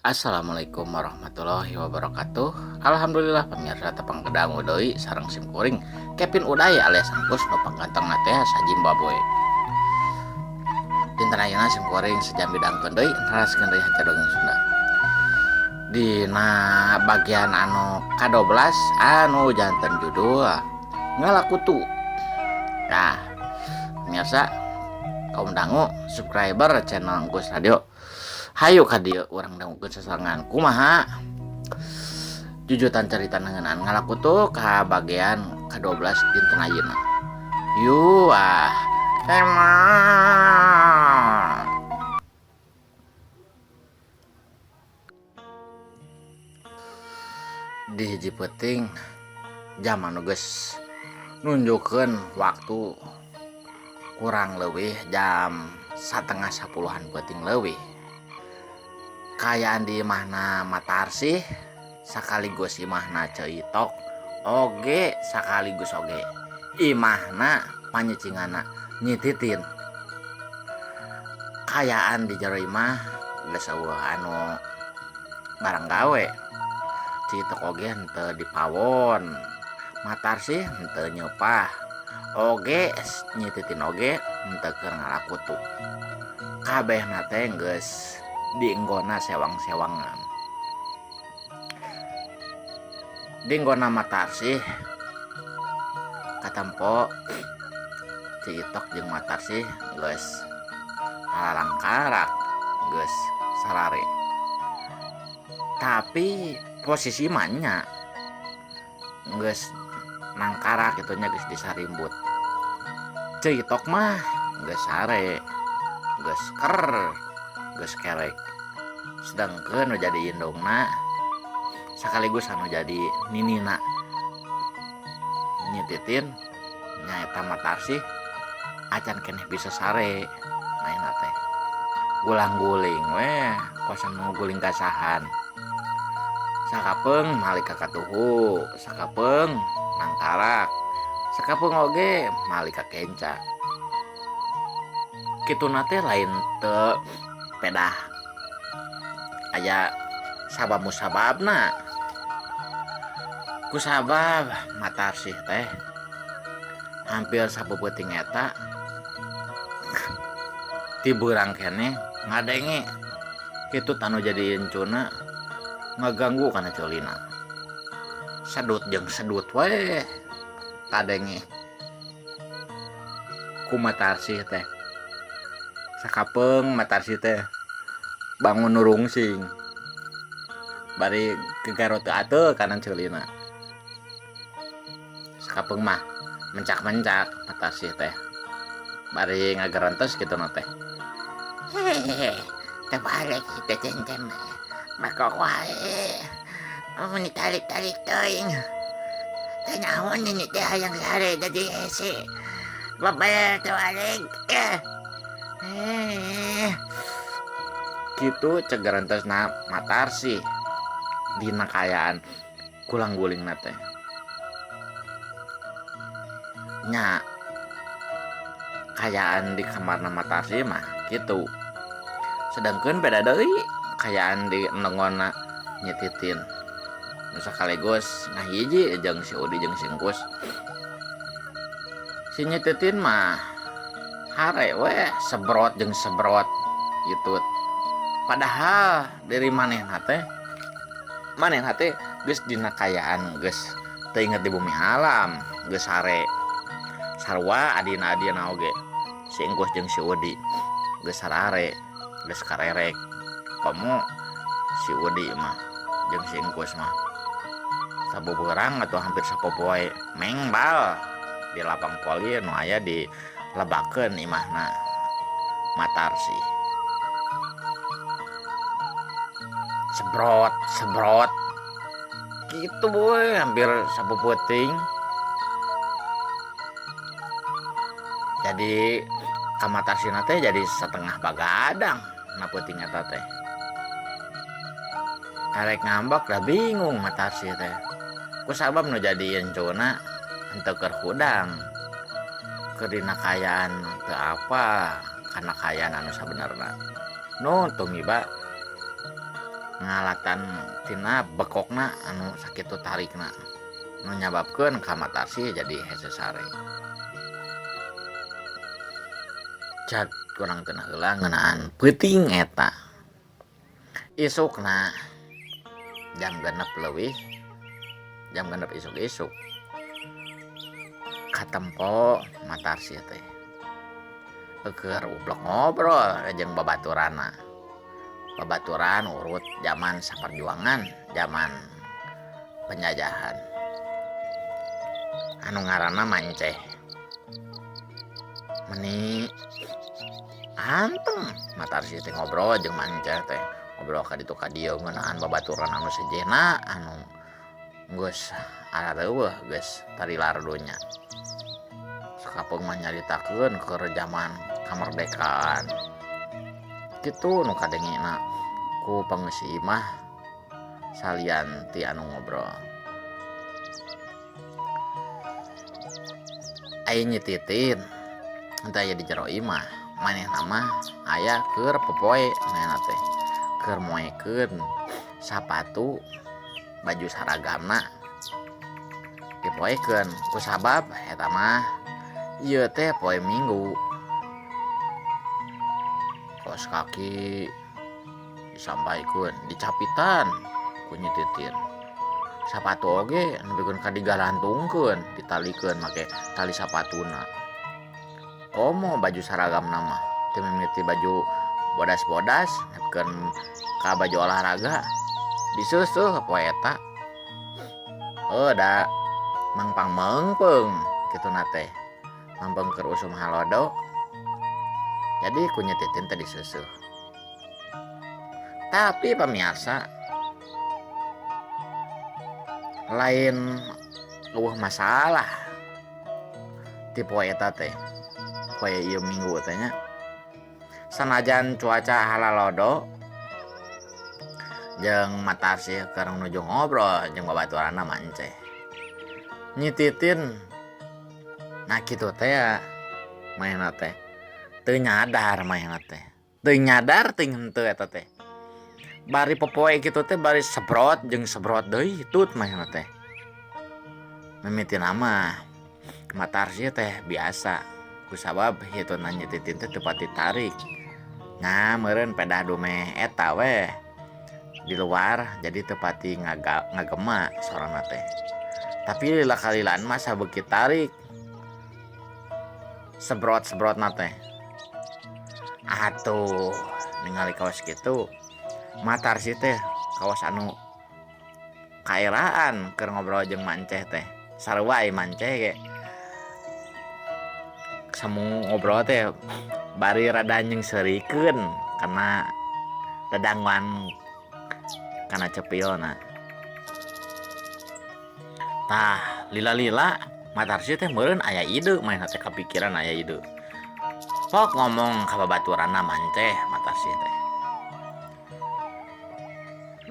Assalamualaikum warahmatullahi wabarakatuh. Alhamdulillah pemirsa tepang kedangu deui sareng sim kuring Kevin Uday alias Angkus nu panggantengna teh sa Zimbabwe. Dinten ayeuna sim kuring sejam bidangkeun deui neraskeun deui haca dongeng Sunda. Dina bagian anu ka-12 anu janten judul Ngalakutu. Nah, pemirsa kaum dangu subscriber channel Angkus Radio. Hayu ka dieu urang dangukeun sasarengan kumaha jujutan carita ngeunaan ngalakutu ka bagian ka-12 dinten ayeuna. Yu ah emang. Di hiji peuting jam anu geus nunjukkeun waktu kurang leuwih jam satengah sapuluhan peuting leuwih. Kaayaan di imahna Matarsih sakaligus imahna Ceu Itok oge sakaligus oge imahna panyicinganna Nyi Titin. Kaayaan di jero imah geus eueuh anu barang gawe. Ceu Itok oge henteu dipawon, Matarsih henteu nyeupah, oge Nyi Titin oge henteu keur ngalakutu. Kabehna teh geus dienggona sewang-sewangan. Dienggona Matarsih katempo Ceu Itok jeung Matarsih geus halarangkarak geus sarare. Tapi posisi mah nya geus nangkarak kitu nya geus disarimbut. Ceu Itok mah geus sare, geus ker, geus kerek. Sedangkeun nu jadi indungna sakaligus anu jadi ninina Nyi Titin nyaeta Matarsih acan keneh bisa sare ayeuna teh. Gulang-guling weh kosan nu guling gasahan. Sakapeung malik ka katuhu, sakapeung nangkarak, sakapeung oge malik ka kenca. Kituna teh lain teu pedah aya sabab musababna. Kusabab Matarsih teh hampir sapeupeting eta ti beurang keneh ngadenge kitu tanu jadi encuna ngaganggu kana ceulina. Sedut jeung sedut weh kadenge ku Matarsih teh. Sakapeung Matarsih teh bangun nurungsing bari gegaro teu ateu kana ceulina. Sakapeung mah mencak-mencak Matarsih teh bari ngagerentes kitu na teh. Hehehe, terbalik kita cencem maka wae mun ditarik-tarik teuing. Teu nyaho nini teh hayang sare jadi hese. Babaya terbalik. Kitu cek gerentesna Matarsih dina kaayaan gulang-gulingna teh. Nya kaayaan di kamarna Matarsih mah kitu. Sedangkeun beda deui kaayaan di nengona Nyi Titin. Nu sakaligus ngahiji jeung si Udi jeung si Engkus. Si Nyi Titin mah hare weh sebrot jeung sebrot gitu. Padahal diri manehna teh manehna teh geus dina kaayaan geus teu inget di bumi alam, geus sare. Sarua adina-adina oge si Engkus jeung si Udi geus sarare, geus karerek. Komo si Udi mah jeung si Engkus mah sabubeurang atau hampir sapopoe mengbal di lapang voli nu aya di lebakeun imahna Matarsih. Sebrot, sebrot gitu boy, hampir sapeupeting. Jadi ka Matarsihna teh jadi setengah bagadang na peuting eta teh. Arek ngambek dah bingung Matarsih teh. Kusabab nu jadi encuna henteu keur hudang. Keur dina kaayaan teu apa kana kaayaan anu sabenerna. Nu tumiba Ngalatan tina bekokna anu sakitu tarikna nu nyababkeun ka Matarsi jadi hese sare. Cag kurang teu heula ngeunaan peuting eta. Isukna jam genep leuwih jam genep isuk-isuk katempo Matarsi teh keur ublek ngobrol jeung babaturanna. Babaturan urut zaman saperjuangan zaman penjajahan anu ngaranna Manceh meni anteng Matarsi teh ngobrol jeung Manceh teh ngobrol ka ditu ka dieu ngeunaan babaturan anu sejenna anu geus arareuweuh geus tarilar dunya sakapeung mah nyaritakeun keur zaman kamerdekaan kitu nu kadengena ku pangeusi imah salian ti anu ngobrol. Aya nyititin henteu aya di jero imah manehna mah aya keur popoe manehna teh keur moekeun sapatu baju saragamna dipoekeun kusabab eta mah ieu teh poe Minggu. Kaos kaki disampaikeun dicapitan ku nyititin sapatu oge nepikeun ka digalantungkeun ditalikeun make tali sapatuna. Komo baju saragamna mah teu mimiti baju bodas-bodas nepikeun ka baju olahraga disusuh poe eta. Heuh da mangpang meungpeung kituna teh mampeng keur usum halodo. Jadi ku nyititin teh disusuh. Tapi pamiarsa lain eueuh masalah ti poe eta teh poe ieu Minggu teh nya. Sanajan cuaca halalodo jeung Matarsi keur nuju ngobrol jeung babaturanna Manceh. Nyititin nah kitu teh ya manehna teh teu nyadar manehna teh teu nyadar teuing henteu eta teh bari popoe kitu teh bari sebrot jeung sebrot deui tut manehna teh mimitina mah Matarsi teh biasa kusabab hituna nyititin teh teu pati tarik nah meureun pedah dumeh eta weh di luar jadi teu pati ngagema sorana teh. Tapi lila kalilaan mah sabeuki tarik sebrot-sebrotna teh. Atuh ningali kawas kitu Matarsi teh kawas anu kaeraan keur ngobrol jeung Manceh teh sarua ai Manceh ge semu ngobrol teh bari rada nyeungseurikeun kana dadanguan kana cepilna. Tah lila-lila Matarsi teh meureun aya ide manehna teh kapikiran aya ide. Pok ngomong ka babaturanna Manceh Matarsi teh.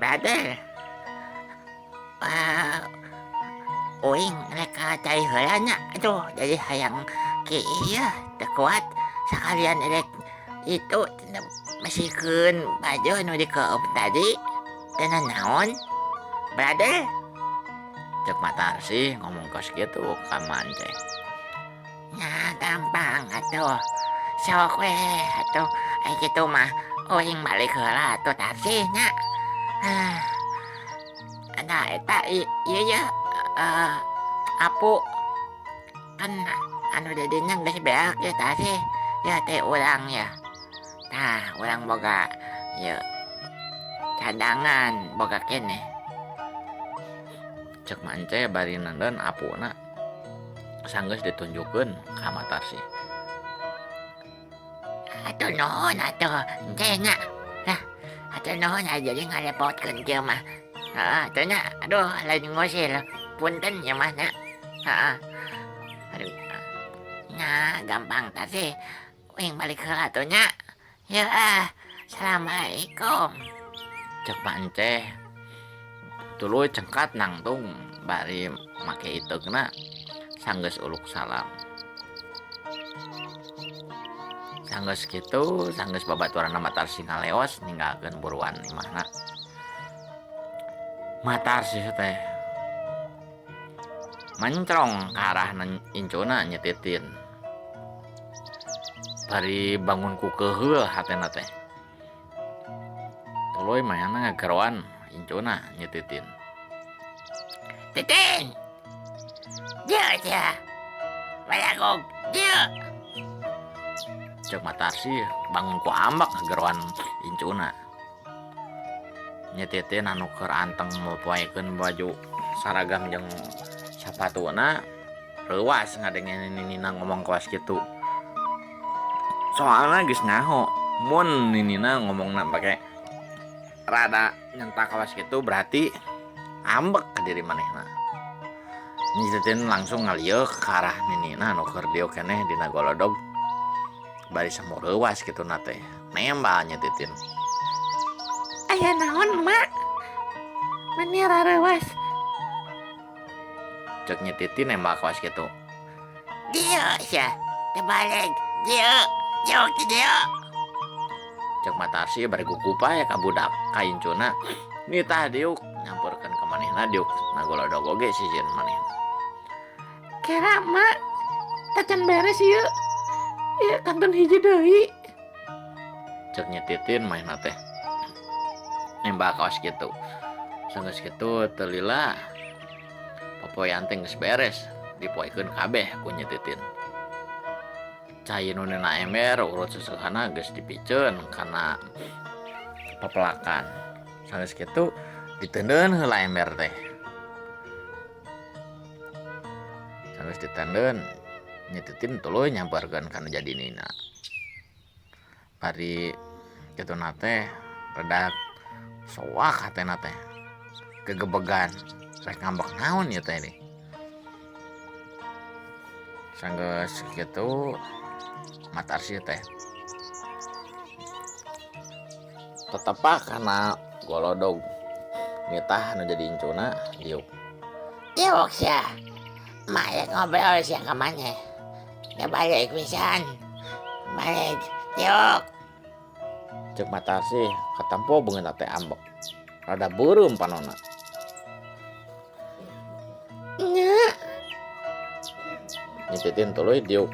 Brother, uing rek ka cai heula nya. Aduh, jadi hayang kieu teu kuat sakalian rek itu mesikeun baju nu dikeup tadi teu nanaon. Brother, cek Matarsi ngomong kos kitu ka Manceh. Nya gampang atuh. Sok we atuh ai kitu mah uing balik heula atuh Tarsi nya. Nah eta ieu ya apu kan anu dedinya geus beak ya Tarsi ya teh urang ya. Tah urang boga ieu cadangan boga keneh. Cek Manceh bari nenden apuna sanggeus ditunjukkeun ka Matarsi. Atuh nuhun atuh Enceh nya. Lah atuh nuhun jadi ngarepotkeun kieu mah. Heeh atuh nya aduh lain ngusil punten ieu mah nya. Heeh. Aduh nya gampang Tarsi uing balik heula atuh nya. Ya ah assalamualaikum. Cek Manceh tuluy cengkat nangtung bari make iteungna sanggeus uluk salam. Sanggeus kitu sanggeus babaturanna Matarsi ngaleos ninggalkeun buruan imahna. Matarsih teh mencrong ka arah incuna Nyi Titin. Bari bangun ku keuheul hatena teh. Tuluy manehna ngageroan incuna Nyi Titin. Titin! Dieu sia. Balagog, dieu. Cek Matarsih bangun ku ambek ngageroan incuna. Nyi Titin anu keur anteng mopoekeun baju saragam jeung sapatuna reuas ngadenge ninina ngomong kawas kitu. Soalna geus nyaho mun ninina ngomongna pake rada nyentak kawas kitu berarti ambek ka diri manehna. Nyi Titin langsung ngalieuk ka arah ninina anu keur dieu keneh dina golodog bari semu reuas kituna teh. Nembal Nyi Titin. Aya naon mak? Meni rareuwas. Cek Nyi Titin nembal kawas kitu. Dieu sia, teu balik. Dieu, jauh ti dieu. Cek Matarsih bari kukupa ya ka budak ka incuna. Nitah diuk nyamperkeun ka manehna diuk nagolodog oge sisieun manehna. Kera mak, tacan beres ieu. Ieu kantun hiji deui. Cek Nyi Titin manehna teh. Nembak kawas kitu. Sanggeus kitu teu lila popoean teh geus beres dipoekeun kabeh ku Nyi Titin. Cai nu dina ember urut seseuhana geus dipiceun kana pepelakan. Sanggeus kitu diteundeun heula ember teh. Sanggeus diteundeun Nyi Titin tuluy nyamperkeun kana jadi nina. Bari kituna teh rada soak hatena teh. Gegebegan rek ngambek naon ieu teh nih. Sanggeus kitu Matarsih teh tetepak kana golodog nitah nu jadi incuna diuk. Diuk sia. Mak rek ngobrol sia ka maneh. Teu balik pisan. Balik diuk. Cek Matarsih katempo beungeutna teh ambek. Rada beureum panonna. Nya. Nyi Titin tuluy diuk.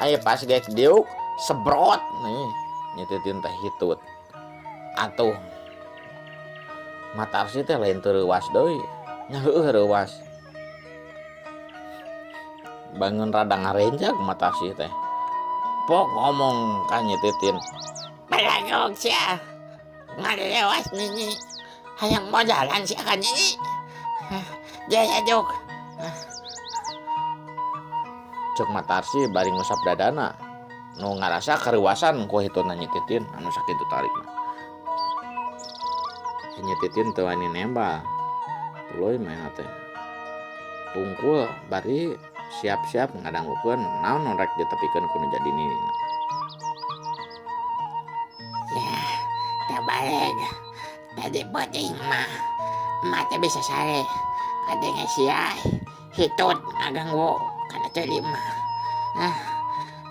Aya pas geus diuk sebrot nih Nyi Titin teh hitut. Atuh Matarsih teh lain teu reuwas deui. Nya heueuh reuwas. Bangun rada ngarenjag Matarsih teh. Pok ngomong ka Nyi Titin. Balagog sia. Ngareuwas nini. Hayang modalan sia ka nini. Jaya juk. Cek Matarsih bari ngusap dadana. Nu ngarasa kareuwasan ku hitutna Nyi Titin anu sakitu tarikna. Nyi Titin teu wani nembal. Tuluy manehna teh. Tungkul bari siap-siap ngadangukeun naon nu rek ditepikeun ku nu jadi ninina. Ya, teu balik. Tadi peuting mah. Emak teh bisa sare. Kadenge sia hitut ngaganggu kana ceuli mah. Ah,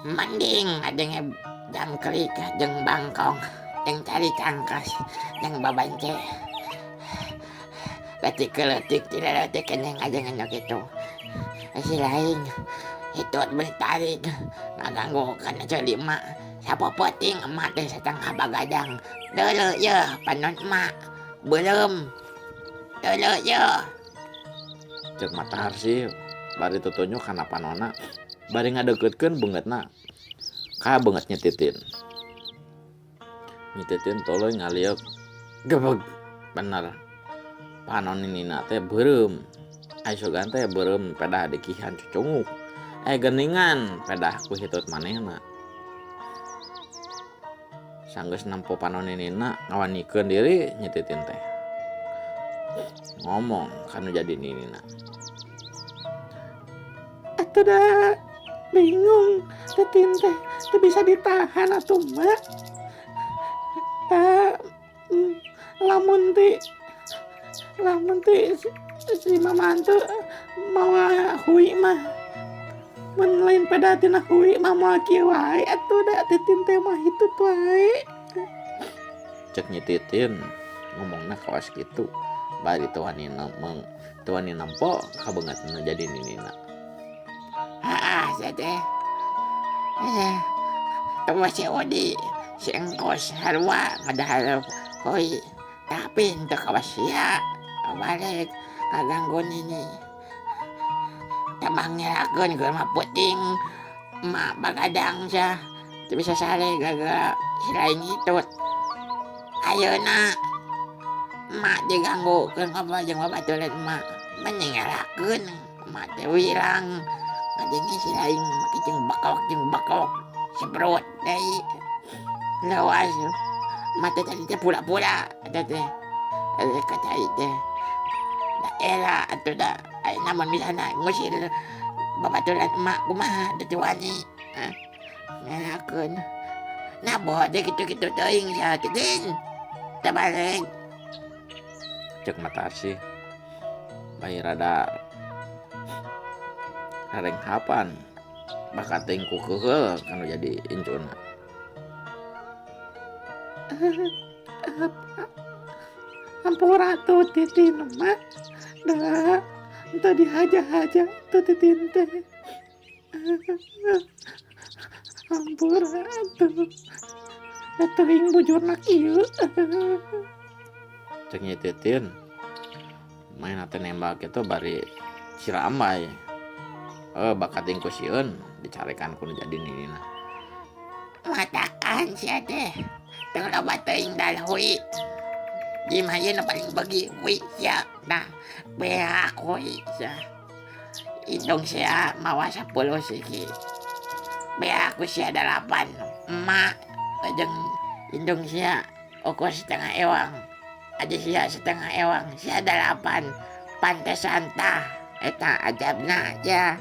mending ngadenge jangkrik jeung bangkong jeung cari cangkas jeung babance. Leutik leutik tidak leutik keneh ngadenge nu kitu. Si lain hitut bertarik ngaganggu kana ceuli emak. Sapeupeting emak teh satengah bagadang. Deuleu yeuh panon emak. Beuleum. Deuleu yeuh. Cek Matarsih bari tutunyuk kana panonna bari ngadeuketkeun beungeutna ka beungeut Nyi Titin. Nyi Titin tuluy ngalieuk gebeg bener. Panon ninina teh beureum. Ai sugan teh beureum pedah dikihan cucunguk. Geningan pedah ku hitut manehna. Sanggeus nempo panon ninina ngawanikeun diri Nyi Titin teh. Ngomong kanu jadi ninina. Atuh da bingung Titin teh teu bisa ditahan atuh mak. Lamun ti si mamantu mawa hui mah. Mun lain pada tina hui mah moal kieu wae atuh da Titin teh mah hitut wae. Cek Nyi Titin ngomongna kawas kitu Bari teu wani meng teu wani nempo kabeungeutna jadi ninina. Haah sia teh. Eh, tong si Odi, si Engkos sarua ngadahar hui tapi henteu kawas sia balik ngaganggu nini. Tambah ngerakeun keur mah peuting emak bagadang sia teu bisa sare gara-gara si lain hitut. Ayeuna emak diganggu keur ngobrol jeung babaturan emak mending ngerakeun emak teh wirang ngadenge si lain make jeung bakok sebrot deui lawas emak teh tadi teh pura-pura eta teh ka cai teh da era atuh da ayeuna mun misalna ngusir babaturan emak kumaha da teu wani ngerakeun naboh teh kitu-kitu teuing sia teh din tabalik. Cek mata sih bae rada rarenghapan bakat teuing ku keuheul kanu jadi incuna. Ampura tuh Titin mah da teu dihaja-haja tuh Titin teh. Ampura atuh. Teuing bujurna kieu. Cek Nyi Titin main teh nembak kitu bari cirambay. Bakat teuing ku sieun dicarekan ku nu jadi ninina. Matakan sia teh teu loba teuing dal hui. Di mah ieu nu paling beugi hui sia. Nah, beak hui sia. Indung sia mawa 10 siki. Beak ku sia 8. Emak jeung indung sia ukur setengah ewang. Adi sia setengah ewang, sia 8. Pantesan tah eta ajabna sia.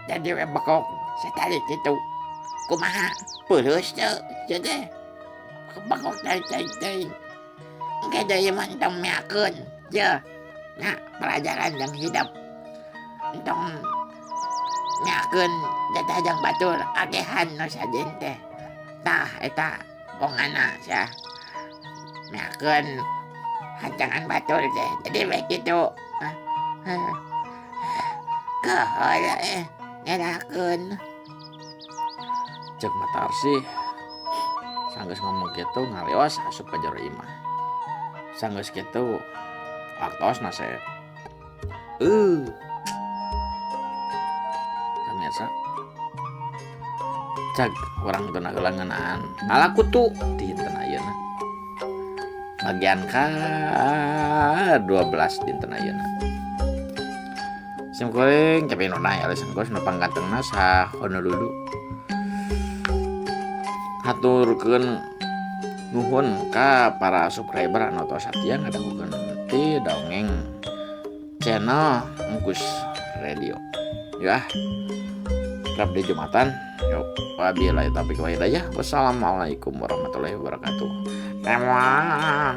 Jadi we bekok satali kitu. Kumaha peureus teu sia teh. Bekok tarik-tarik teuing. Engke deui mah entong meakeun je. Nah, pelajaran jeung hidup. Entong meakeun jatah jeung batur agehan nu sajen teh. Tah eta bongana sia. Meakeun hancangan batur teh. Jadi we kitu. Keheul ngerakeun. Cek Matarsih sanggeus ngomong kitu ngaleos asup ka jero imah. Sanggeus kitu waktosna sep. Pemirsa, cag urang teu heula ngeunaan ngalakutu dinten ayeuna. Bagian ka-12 dinten ayeuna. Sim kuring cape nu nae alisan gos nu panggantengna sa Honolulu. Haturkeun nuhun ka para subscriber anu tos satia ngadangukeun ti dongeng channel Engkus Radio. Ya. Rap di Jumatan. Yuk, wabillahi taufiq wal hidayah. Wassalamualaikum warahmatullahi wabarakatuh. Emang.